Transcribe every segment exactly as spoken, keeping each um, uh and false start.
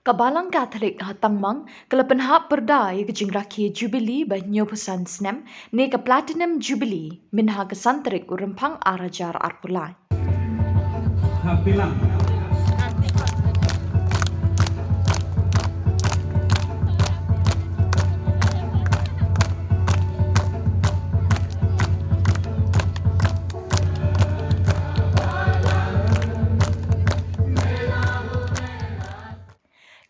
Ka Balang Katholik ha Tangmang ka la pynhap pyrda ïa ka jingrakhe Jubilee ba hynñiewphew san snem ne ka Platinum Jubilee mynha ka san tarik u Rymphang ar hajar arphew lai.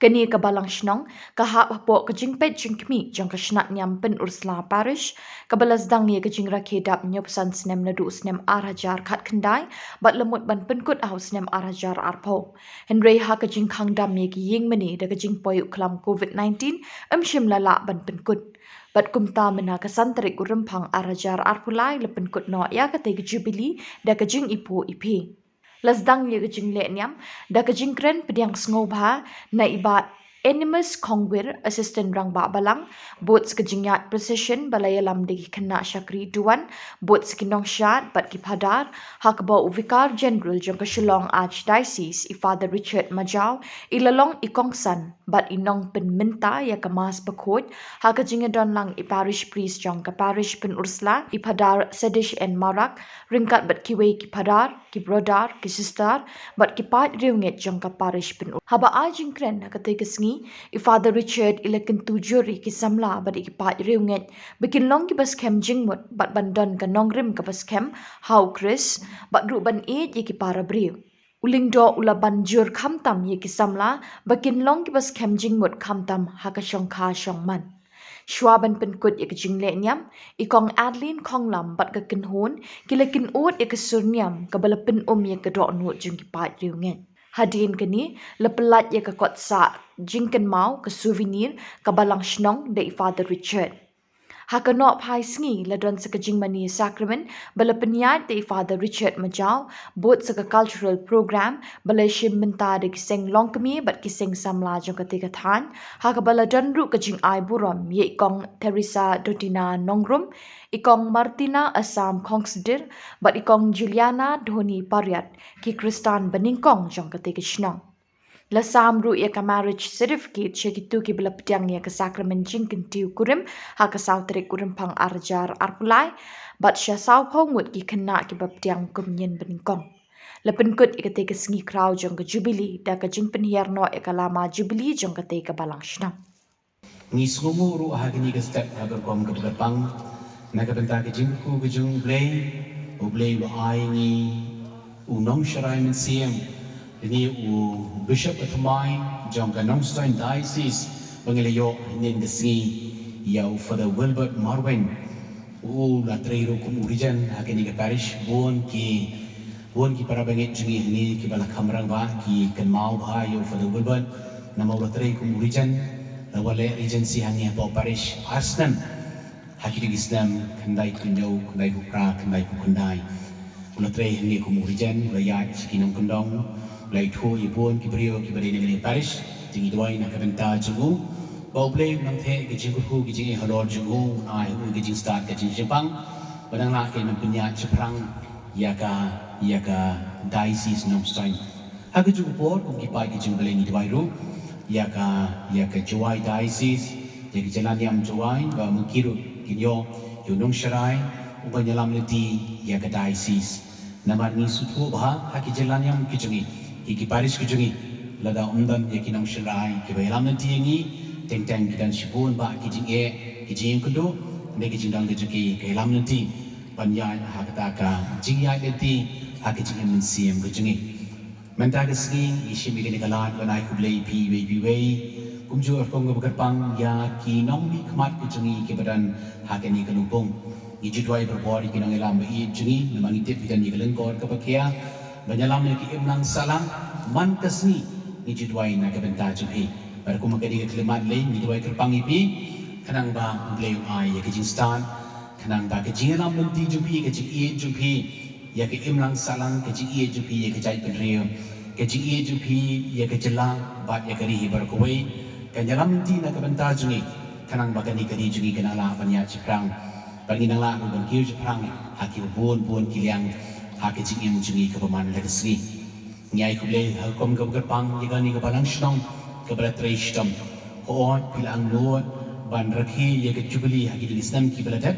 Kane ka Balang Shnong ka hap hapoh ka jingpeit jingkhmih jong ka Shnat Niam Pynursla Parish, kaba la sdang ïa ka jingrakhe dap hynñiewphew san snem naduh u snem ar hajar khatkhyndai bad la mut ban pynkut ha u snem ar hajar arphew. Hynrei ha ka jingkhang dam ïa ki ïing mane da ka jingpoi u khlam covid nineteen, ym shym la lah ban pynkut. Bad kumta mynha ka san tarik u Rymphang ar hajar arphew lai la pynkut noh ïa katei ka Jubilee da ka jingiphuh iphi. La sdang ïa ka jingleh niam da ka jingkren pdiang sngewbha na i Bah Animus Khongwir, Assistant Rangbah Balang, bud sa ka jingïaid procession ba la ïalam da ki khynnah shakri duwan, bud sa ki nongshad bad ki phadar, ha kaba u Vicar General jong ka Shillong Archdiocese, i Father Richard Majaw, i la long i kongsan bad i nongpynmynta ïa ka Mass Bakhuid, ha ka jingïadon lang i Parish Priest jong ka Parish Pynursla, i Phadar Sadish N Marak, ryngkat bad kiwei ki phadar, ki brother, ki sister, bad ki paid riewngeit jong ka Parish Pynur. Haba ai jingkren ha katei ka sngi, i Father Richard i la kyntu jur ïa ki samla bad ïa ki paid riewngeit ba kin long kiba skhem jingmut bad ban don ka nongrim kaba skhem ha u Khrist, bad ruh ban ïeit ïa ki para briew. U Lyngdoh u la ban jur khamtam ïa ki samla ba kin long kiba skhem jingmut khamtam ha ka shongkha shongman. Shuwa ban pynkut ïa ka jingleh niam, i Kong Adeline Khonglam bad ka kynhun ki la kynud ïa ka sur niam kaba la pynum ïa ka dohnud jong ki paid riewngeit. Hadien kane la pyllait ïa ka kot sah jingkynmaw, ka souvenir, ka Balang Shnong da i Father Richard. Ha ka nohphai sngi la don sa ka jingmane sakramen ba la pynïaid da i Father Richard Majaw, bud sa ka cultural program ba la shim bynta da ki seng longkmie bad ki seng samla jong katei ka thaiñ, ha kaba la don ruh ka jingai burom ïa i Kong Theresa Dotina Nongrum, i Kong Martina Assam Khongsdir, bad i Kong Juliana Dhoni Pariat, ki Khristan banyngkong jong katei ka shnong. La sam ruh ïa ka marriage certificate sha kito kiba la pdiang ïa ka sakramen jingkyntiew kurim ha ka saw tarik u Rymphang ar hajar arphew lai, bad sha sawphew ngut ki khynnah kiba pdiang kumne banyngkong. La pynkut ïa katei ka sngi khraw jong ka Jubilee da ka jingpynhiar noh ïa ka lama Jubilee jong katei ka Balang Shnong. Ngi sngewnguh ruh ha kane ka step ha ka rukom kaba kyrpang na ka bynta ka jingkyrkhu ka jong U Blei, U Blei uba ai ngi u nongsharai mynsiem, une u Bishop ba thymmai jong ka Nongstoiñ Diocese ba ngi la ïoh hynnin ka sngi, ïa u Father Wilbert Marwein. U la trei ruh kum u Regent ha kane ka parish, bun ki, bun ki para bangeit jong ngi hangne kiba la kham rangbah ki kynmaw bha ïa u Father Wilbert, namar u la trei kum u Regent, la wanleh Regency hangne hapoh parish ar snem. Ha kito ki snem khyndai phew hynñiew, khyndai phew phra, khyndai phew khyndai. U la trei hangne kum u Regent, u la ïaid sha ki nongkyndong, u la ïathuh ïa bun ki briew kiba dei na kane ka parish. Te ngi duwai na ka bynta jong u, ba U Blei un nang theh ka jingkyrkhu ka jingeh halor jong u, un ai ha u ka jingstad ka jingshemphang, ba nang lah ïa ka ban pynïaid shaphrang ïa ka, ïa ka Diocese Nongstoiñ. Ha kajuh ka por kum ki paid ka jong U Blei ngi duwai ruh ïa ka, ïa ka Jowai Diocese, ïa ka jylla niam Jowai, ba ma ki ruh kin ïoh ïa u nongsharai uba ïalam lynti ïa ka Diocese. Namar ngi sngewthuh bha ha ki jylla niam ki jong ngi, ki, ki parish ki jong ngi, lada ym don ïa ki nongsharai kiba ïalam lynti ïa ngi, teng teng ki don shibun bah ki jingeh, ki jingïakynduh, hynrei ka jingdon ka jong ki ka ïalam lynti ban ïaid ha kata ka jingïaid lynti ha ka jingim mynsiem ka jong ngi. Mynta ka sngi ngi shim ïa kane ka lad ban ai khublei ïa phi iwei pa iwei. Kumjuh ruh kum kaba kyrpang ïa ki nongmihkhmat ka jong ngi kiba don ha kane ka lympung. Ngi ju duwai barabor ïa ki nongïalam ba ïeit jong ngi, namar ngi tip phi don ïa ka lyngkor kaba khia ban ïalam ïa ka imlang sahlang man ka sngi. Ngi ju duwai na ka bynta jong phi. Bad kum ha kane ka khyllipmat lei ngi duwai kyrpang ïa phi, khnang ba U Blei un ai ïa ka jingstad, khnang ba ka jingïalam lynti jong phi, ka jingïeit jong phi ïa ka imlang sahlang, ka jingïeit jong phi ïa ka jaitbynriew, ka jingïeit jong phi ïa ka jylla bad ïa ka ri hi baroh kawei, kan ïalam lynti na ka bynta jong ngi, khnang ba kane ka ri jong ngi kan nang lah ban ïaid shaphrang, bad ngin nang lah ruh ban kiew shaphrang ha kiba bun bun ki liang ha ka jingim jong ngi kaba man la ka sngi. Ngi ai khublei ha ka rukom kaba kyrpang ïa kane ka balang shnong kaba la trei shitom. Hooid, phi la angnud ban rakhe ïa ka Jubilee ha kine ki snem kiba la dep.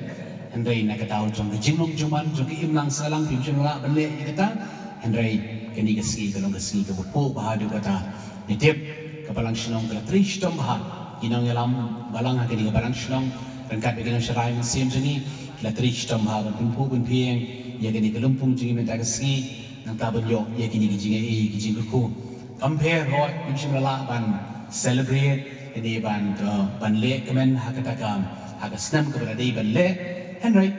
Hynrei na ka daw jong ka jinglong jingman jong ka imlang sahlang phim shym lah ban leh ïa kata. Hynrei kane ka sngi ka long ka sngi kaba khuid bha haduh katta. Ngi tip ka balang shnong ka la trei shitom bha. Ki nongïalam balang ha kane ka balang shnong ryngkat bad ki nongshakri mynsiem jong ngi ki la trei shitom bha ban pynphuh pynphieng ïa kane ka lympung jong ngi mynta ka sngi. Nangta ban ïoh ïa kine ki jingaiei ki jingkyrkhu. Kam pher hooid, ngim shym la lah ban celebrate kane ban, uh, ban leh kmen ha kata ka, ha ka snem kaba la dei ban leh. Hynrei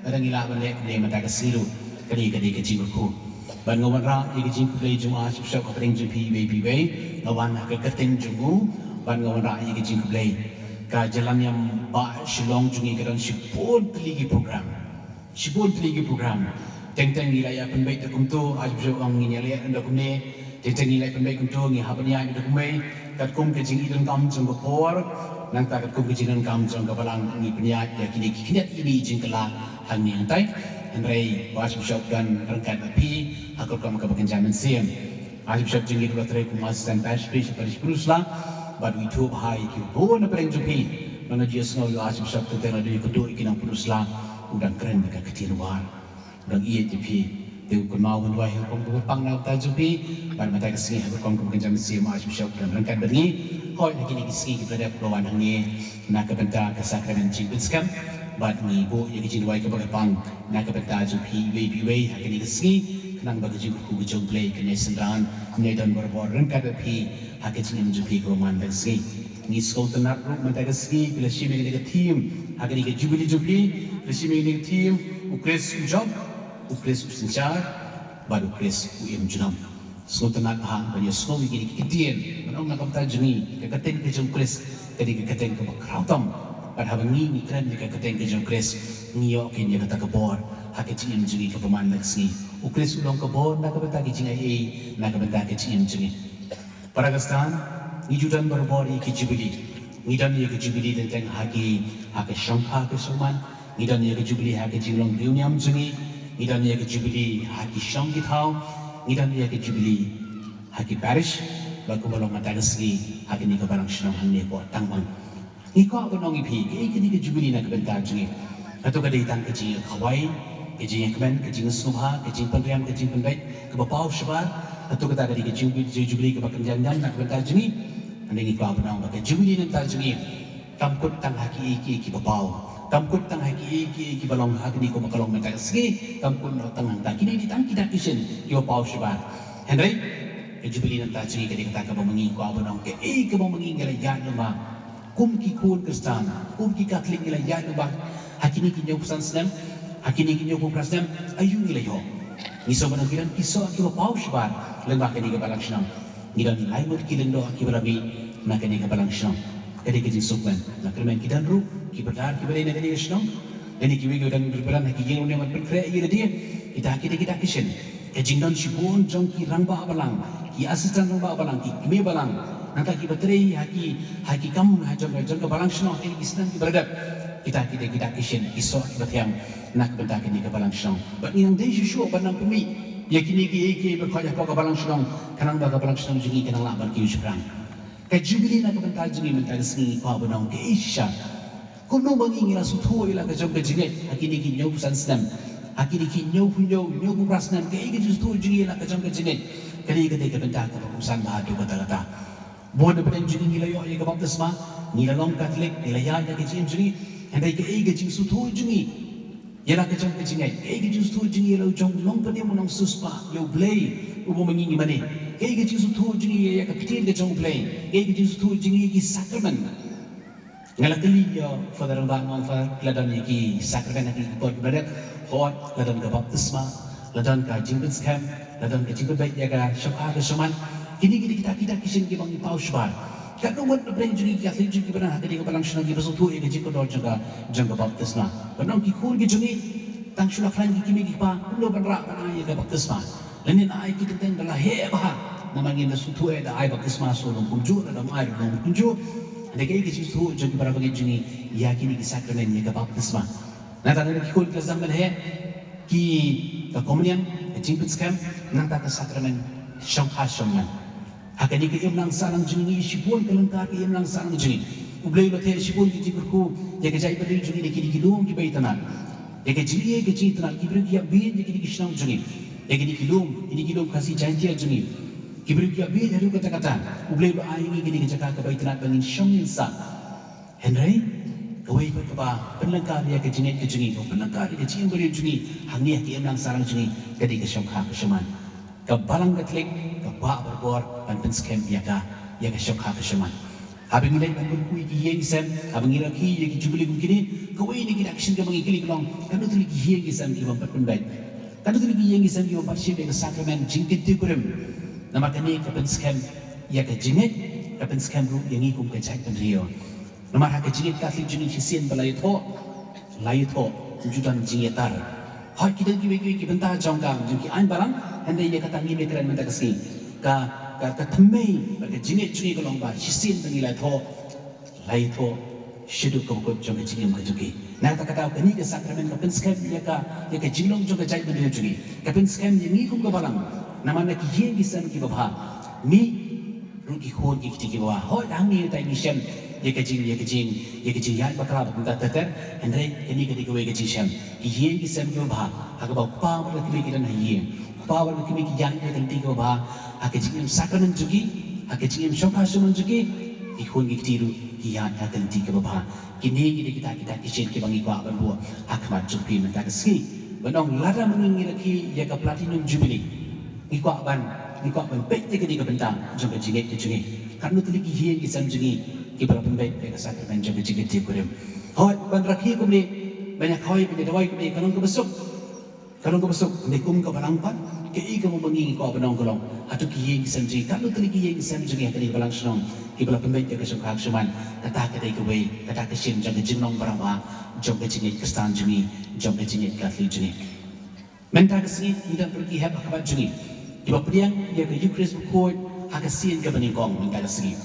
lada ngi lah ban leh kane mynta ka sngi ruh, kane ka dei ka jingkyrkhu. Bad nga wanrah ïa ka jingkhublei jong u Archbishop hapdeng jong phi iwei pa iwei, nga wan ha ka kyrteng jong u bad nga wanrah ïa ka jingkhublei. Ka jylla niam bah Shillong jong ngi ka don shibun tylli ki program. Shibun tylli ki program. Teng teng ngi la ïa pynbeit da kumto, Archbishop ong ngin ïa leh da kumne. Teng teng ngi la ïa pynbeit kumto, ngi hap ban ïaid da kumne. Katkum ka jingïaid donkam jong ka por, nangta katkum ka jingdonkam jong ka balang ngi pynïaid ïa kine ki khyndiat ïa ki jingkylla hangne hangtai. Hynrei u Archbishop don ryngkat bad phi ha ka rukom kaba kynja mynsiem. Archbishop jong ngi u la trei kum u Assistant Parish Priest ha Parish Pyrshah, bad u ithuh bha ïa ki bun na pdeng jong phi. Nga ju ïohsngew ïa u Archbishop teng teng la dei ïa ka duh ïa ki nong Pyrshah, u dang kren ïa ka ktien War. U dang ïeit ïa phi. Te u kynmaw ban duwai ha ka rukom kaba pang na ka bynta jong phi. Bad mynta ka sngi ha ka rukom kaba kynja mynsiem u Archbishop u dang ryngkat bad ngi. Hooid, ha kine ki sngi kiba la dep u la wan hangne na ka bynta ka sakramen jingpynskhem. Bad ngi buh ïa ka jingduwai kaba pang na ka bynta jong phi iwei pa iwei ha kine ki sngi. Khnang ba ka jingkyrkhu ka jong U Blei kan ïai synran, kan ïai don barabor ryngkat bad phi ha ka jingim jong phi kaba man da ka sngi. Ngi sngewtynnat ruh mynta ka sngi phi la shim ïa kane ka theme ha kane ka Jubilee jong phi, phi la shim ïa kane ka theme, U Khrist u jop, U Khrist u synshar, bad U Khrist u im junom. Sngewtynnat bha ban ïohsngew ïa kine ki ktien ban ong na ka bynta jong ngi, ka kyrteng ka jong U Khrist ka dei ka kyrteng kaba khraw tam. Bad haba ngi ngi kren ïa ka kyrteng ka jong U Khrist, ngi ïoh keiñ ïa kata ka bor ha ka jingim jong ngi kaba man la ka sngi. U Khrist u long ka bor na ka bynta ka jingaiei, na ka bynta ka jingim jong ngi. Para Khristan, ngi ju don barabor ïa ki Jubilee. Ngi don ïa ki Jubilee teng teng ha ki, ha ka shongkha ka shongman. Ngi don ïa ki Jubilee ha ki jinglong riewniam jong ngi. Ngi don ïa ki Jubilee ha ki shnong ki thaw. Ngi don ïa ki Jubilee ha ki parish. Bad kumba long mynta ka sngi ha kane ka balang shnong hangne hapoh Tangwang. Ngi kwah ban ong ïa phi, kaei kane ka Jubilee na ka bynta jong ngi? Hato ka dei tang ka jingïakhawai, ka jingïakmen, ka jingsngewbha, ka jingpynriam, ka jingpynbeit kaba paw shabar? Hato kata ka dei ka jing, jing Jubilee kaba kynja niam na ka bynta jong ngi? Hynrei ngi kwah ban ong ba ka Jubilee na ka bynta jong ngi kam kut tang ha kiei kiei kiba paw, kam kut tang ha kiei kiei kiba long ha kane kumba ka long mynta ka sngi, kam kut noh tang hangta. Kine dei tang ki dak ki shin kiba paw shabar. Hynrei ka Jubilee na ka bynta jong ngi ka dei kata kaba ma ngi kwah ban ong, kaei kaba ma ngi ngi la ïaid lyngba kum ki khun Khristan, kum ki Katholik ngi la ïaid lyngba ha kine ki hynñiewphew san snem, ha kine ki hynñiewphew phra snem, aïu ngi la ïoh? Ngi sngewbha ban ong ki don ki soh kiba paw shabar lyngba kane ka balang shnong. Ngi don lai ngut ki lyngdoh kiba la mih na kane ka balang shnong. Ka dei ka jingsngewkmen. Nga kyrmen ki don ruh ki Phareng kiba dei na kane ka shnong. Lane kiwei kiba don, kiba don ha ki ïing riewniam ban pynkhreh ïa lade. Kita ki dei kita ki shin. Ka jingdon shibun jong ki rangbah balang, ki assistant rangbah balang, ki kmie balang, nangta kiba trei ha ki, ha ki kam, ha jong, jong ka balang shnong ha kine ki snem kiba la dep. Kita ki dei kita ki shin, ki soh kiba thiang na ka bynta kane ka balang shnong. Bad ngi nang dei shuh shuh ban nang pynmih ïa kine kiei kiei ba khot hapoh ka balang shnong, khnang ba ka balang shnong jong ngi kan nang lah ban kiew shaphrang. Ka Jubilee na ka bynta jong ngi mynta ka sngi, ngi kwah ban ong kaei shisha. Kumno ma ngi ngi la sngewthuh ïa la ka jong ka jingngeit ha kine ki hynñiewphew san snem, ha kine ki hynñiewphew hynñiew, hynñiewphew phra snem, kaei ka jingsngewthuh jong ngi ïa la ka jong ka jingngeit? Kane ka dei ka bynta kaba kongsan bha haduh katta katta. Bun na pdeng jong ngi ngi la ïoh ïa ka baptisma, ngi la long Katholik, ngi la ïaid ïa ka jingim jong ngi. Hynrei kaei ka jingsngewthuh jong ngi ïa la ka jong ka jingngeit? Kaei ka jingsngewthuh jong ngi ïa la u jong u nongpynim, u nongsiewspah ïa U Blei uba ma ngi ngi mane? Kaei ka jingsngewthuh jong ngi ïa ka ktien ka jong U Blei? Kaei ka jingsngewthuh jong ngi ïa ki sakramen? Nga la kylli ïa u Father Rangbah, nga ong, Father, la don ïa ki sakramen ha ki por kiba la dep? Hooid, la don ka baptisma, la don ka jingpynskhem, la don ka jingpynbeit ïa ka shongkha ka shongman. Kine, kine kita, kita ki shin kiba ngi paw shabar. Katno ngut na pdeng jong ngi ki Katholik jong ngi kiba don ha kane ka balang shnong kiba sngewthuh ïa ka jingkordor jong ka, jong ka baptisma? Ban ong ki khun ki jong ngi, tang shu la khlaiñ ki kmie ki kpa, kumno ban rah ban ai ïa ka baptisma? Lane la ai ki teng teng da la heh bha, namar ngim da sngewthuh eh, da ai baptisma shuh long kumjuh, da ym ai ruh long kumjuh. Hynrei kaei ka jingsngewthuh jong ki para bangeit jong ngi ïa kine ki sakramen, ïa ka baptisma? Nangta lada ki khun ki la sdang ban heh, ki, ka komunion, ka jingpynskhem, nangta ka sakramen shongkha shongman. Ha kane ka imlang sahlang jong ngi, shibun ka lyngkar ka imlang sahlang jong ngi, U Blei u la theh shibun ki jingkyrkhu ïa ka jaitbynriew jong ngi da kine ki lum kiba itynnad. Ïa ka jingïeit ka jingïeit, ki briew ki ïa bit ïa kine ki shnong jong ngi, ïa kine ki lum, kine ki lum Khasi Jaiñtia jong ngi. Ki briew ki ïa bit haduh katta katta. U Blei u la ai ïa ngi kane ka jaka kaba itynnad ba ngin shong ngin sah. Hynrei kawei pat kaba pynlyngkar ïa ka jingngeit ka jong ngi, kaba pynlyngkar ïa ka jingim briew jong ngi hangne ha ka imlang sahlang jong ngi, ka dei ka shongkha ka shongman. Ka Balang Katholik ka kwah barabor ban pynskhem ïa ka, ïa ka shongkha ka shongman. Haba ngi leit ban kyrkhu ïa ki ïing ki sem, haba ngi rakhe ïa ki jubili kum kine, kawei na ki action kaba ngi kylli ka long, katno tylli ki ïing ki sem kiba pat pynbeit, katno tylli ki ïing ki sem kiba pat shim ïa ka sakramen jingkynthei kurim. Namar kane ka pynskhem ïa ka jingngeit, ka pynskhem ruh ïa ngi kum ka jaitbynriew. Namar ha ka jingngeit Katholik jong ngi shisien ba la ïathoh, la ïathoh, ym ju don jingïatar. Hooid, ki don kiwei kiwei ki bynta jong ka, jong ki aiñ balang, hynrei ïa kata ngim ïakren mynta ka sngi. Ka, ka, ka thymmei bad ka jingngeit jong ngi ka long ba shisien ba ngi la ïathoh, la ïathoh shaduh kaba kut jong ka jingim ka jong ki. Na kata ka daw kane ka sakramen ka pynskhem ïa ka, ïa ka jinglong jong ka jaitbynriew jong ngi. Ka pynskhem ïa ngi kum ka balang. Namar na ki ïing ki sem kiba bha, mih ruh ki khun ki kti kiba bha. Hooid, hangne te ngi shem ïa ka jing, ïa ka jing, ïa ka jingïaid bakla bad kumta ter ter. Hynrei kane ka dei kawei ka jingshem. Ki ïing ki sem kiba bha, ha kaba u kpa bad ka kmie ki don ha ïing, u kpa bad ka kmie ki ïaid ïa ka lynti kaba bha ha ka jingim sakramen jong ki, ha ka jingim shongkha shongman jong ki. Ki khun ki kti ruh ki ïaid ha ka lynti kaba bha. Kine ki dei kita, kita ki shin kiba ngi kwah ban buh ha khmat jong phi mynta ka sngi. Ban ong lada mynta ngi rakhe ïa ka Platinum Jubilee, ngi kwah ban, ngi kwah ban peit ïa kane ka bynta jong ka jingngeit ka jong ngi. Katno tylli ki ïing ki sem jong ngi kiba la pynbeit ïa ka sakramen jong ka jingkynthei kurim. Hooid, ban rakhe kumne, ban ïa khawai, ban ïa duwai kumne, ka long kaba suk. Ka long kaba suk, hynrei kum ka balang pat, kaei kaba ma ngi ngi kwah ban ong ka long, hato ki ïing ki sem jong ngi, katno tylli ki ïing ki sem jong ngi ha kane ka balang shnong kiba la pynbeit ïa ka shongkha ka shongman. Kata ka dei kawei, kata ka shin jong ka jinglong barabor jong ka jingngeit Khristan jong ngi, jong ka jingngeit Katholik jong ngi. Mynta ka sngi ngi don ruh ki hep ha khmat jong ngi kiba pdiang ïa ka Eucharist bakhuid ha ka sien kaba nyngkong mynta ka sngi.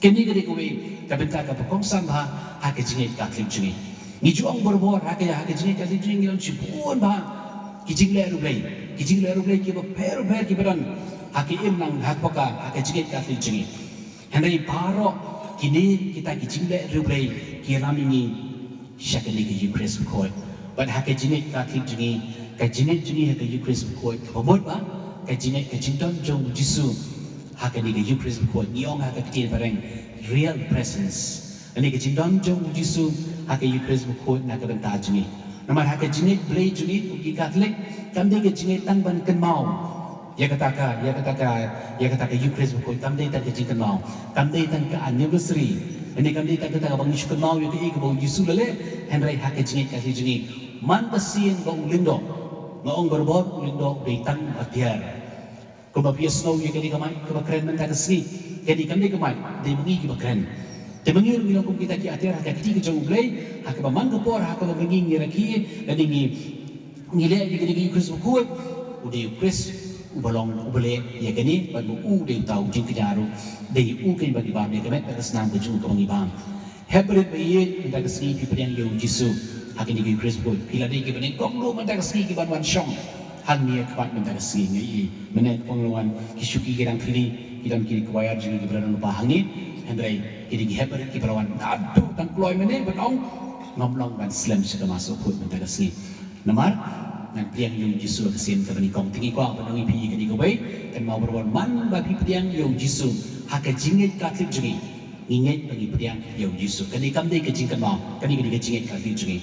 Kane ka dei kawei ka bynta kaba kongsan bha ha ka jingngeit Katholik jong ngi. Ngi ju ong barabor ha ka, ha ka jingngeit Katholik jong ngi ngi don shibun bha ki jingleh riewblei, ki jingleh riewblei kiba pher bapher kiba don ha ka imlang, ha ka poka, ha ka jingngeit Katholik jong ngi. Hynrei baroh kine kita ki jingleh riewblei ki ïalam ïa ngi sha kane ka Eucharist bakhuid. Bad ha ka jingngeit Katholik jong ngi, ka jingngeit jong ngi ha ka Eucharist bakhuid kaba mut ba ka jingngeit, ka jingdon jong U Jisu ha kane ka Eucharist bakhuid, ngi ong ha ka ktien phareng, real presence. Kane ka jingdon jong U Jisu ha ka Eucharist bakhuid na ka bynta jong ngi. Namar ha ka jingngeit Blei jong ngi kum ki Katholik, kam dei ka jingngeit tang ban kynmaw ïa kata ka, ïa kata ka, ïa kata ka Eucharist bakhuid, kam dei tang ka jingkynmaw, kam dei tang ka anniversary. Kane kam dei tang kata kaba ngi shu kynmaw ïa kaei kaba U Jisu u la leh. Hynrei ha ka jingngeit Katholik jong ngi, man ka sien ba u lyngdoh, nga ong barabor, u lyngdoh u dei tang atiar. Kumba phi ïohsngew ïa kane ka mic kaba kren mynta ka sngi, kane kam dei ka mic, dei ma ngi kiba kren. Te ma ngi ruh ngi long kum kita ki atiar ha ka kti ka jong U Blei, ha kaba man ka por, ha kaba ma ngi ngi rakhe, lane ngi ngi leh ïa kane ka Eucharist bakhuid, u dei U Khrist uba long uba leh ïa kane, bad ba u dei uta u jingkñia ruh, dei u keiñ ba ngi bam ïa ka met bad ka snam ka jong u kaba ngi bam. Hep barit ba ïeit, mynta ka sngi phi pdiang ïa U Jisu ha kane ka Eucharist bakhuid. Phi la dei kiba nyngkong ruh mynta ka sngi kiban wan shong hangne ha khmat mynta ka sngi, ngi ïohi mynne ka pang la wan ki shuki ki dang thylli, ki don ki choir jong ngi kiba la don lypa hangne. Hynrei ki dei ki hep barit kiba la wan naduh tang kloi mynne ban ong ngam long ban slem sha ka Mass bakhuid mynta ka sngi. Namar ngan pdiang ïa U Jisu ha ka sien kaba nyngkong. Te ngi kwah ban ong ïa phi ïa kane kawei, kynmaw barabor man ba phi pdiang ïa U Jisu ha ka jingngeit Katholik jong ngi, ngi ngeit ba ngi pdiang ïa U Jisu. Kane kam dei ka jingkynmaw, kane ka dei ka jingngeit Katholik jong ngi.